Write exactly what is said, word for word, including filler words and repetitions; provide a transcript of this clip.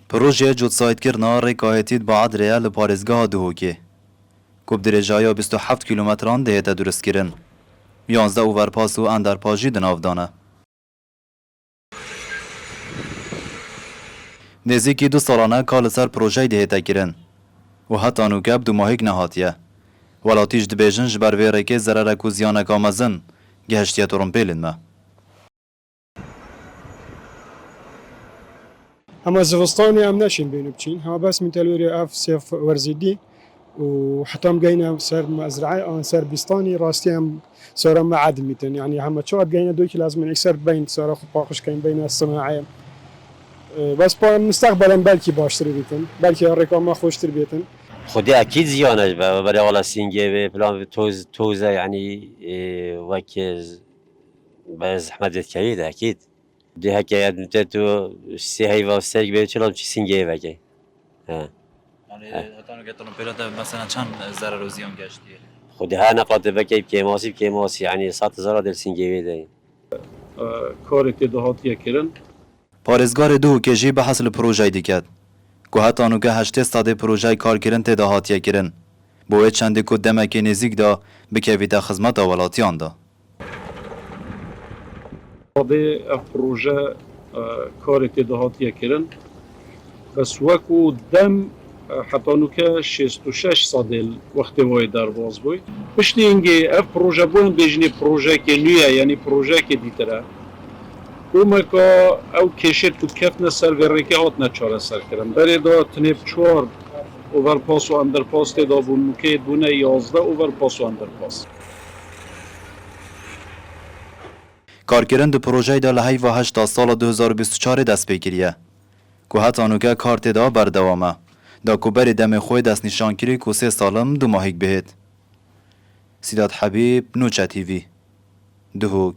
Projeyê cotsayîdkirina rêka hêtî di Baadrê ye li parêzgeha Duhokê, ku bi dirêjaya bîst û heft kîlometran dihête duristkirin. Yanzdeh overpass û enderpass jî di nav de ne. Nêzîkî du salan e ka li ser projeyê dihête kirin û heta nûke bi dumahîk nehatiye. Welatî jî dibêjin ji ber vê rêkê zererek û ziyaneka mezin gihiştiye tirimpêlên me. Hema zivistanê em neşên bêne biçîn. Hema bes mîn te li wêrê ev sêf werzî dî û heta em geyne ser mezrae an ser bîstanî, rastî em sara me edimîtin. Yanî hema çawa geyne doy kî lazim in ekser beyn sara xwe paqij keyn beyne sinae. E, bes pa mistaqbelen belkî baştir bîtin. Belkî rêka me xweştir bêtin. Xwedî ekîd ziyan e ji ber, berê wala sîngê vê, plan vê toz, toz e, yanî, e, wek, e, be zehmet vê dikevî de ekîd. Dê heke edmite tu sê heyva serg bê çilam çi sîngê veke. He. Yanî He. Heta nuke tirimpêla te mesela çend zerar û ziyan geştiye? Xwedî her neqatê veke bi kêmasî, bi kêmasî, yanî sed zara dê sîngê vê de. E, karê tê de hatiye kirin. Parêzgarê Duhokê jî behs li projeyê diket, ku heta nûke heştê sedê projeyê karkirin tê de hatiye kirin. Bo wê çendê ku demekê nêzîk de bikevîte xizmeta welatiyan de. Sedê ev proje, e, karê tê de hatiye kirin. Bes wekû dem, e, heta nûke şêst û şeş sedê li wextê wayê derbas bûy. Piştî hingê ev proje bû, em bêjinê projeyekê nû ye, yanî projeyekê dîtir e. Û me ka ew kêşêt ku ketine ser vê rêkê hatine çareserkirin. Berê de tinê bi çar overpass û underpass tê de bûn, nûkeyê bûne yazdeh overpass û underpass. Karkirin di projeyê de li heyva heşta sala du hezar û bîst û çarê dest pê kiriye, ku heta nûke kar tê de berdewam e, da ku berê demê xwe destnîşan kirî ku sê sal in dumahîk bihêt. Sîdat Hebîb, Nûçe T V, Duhok.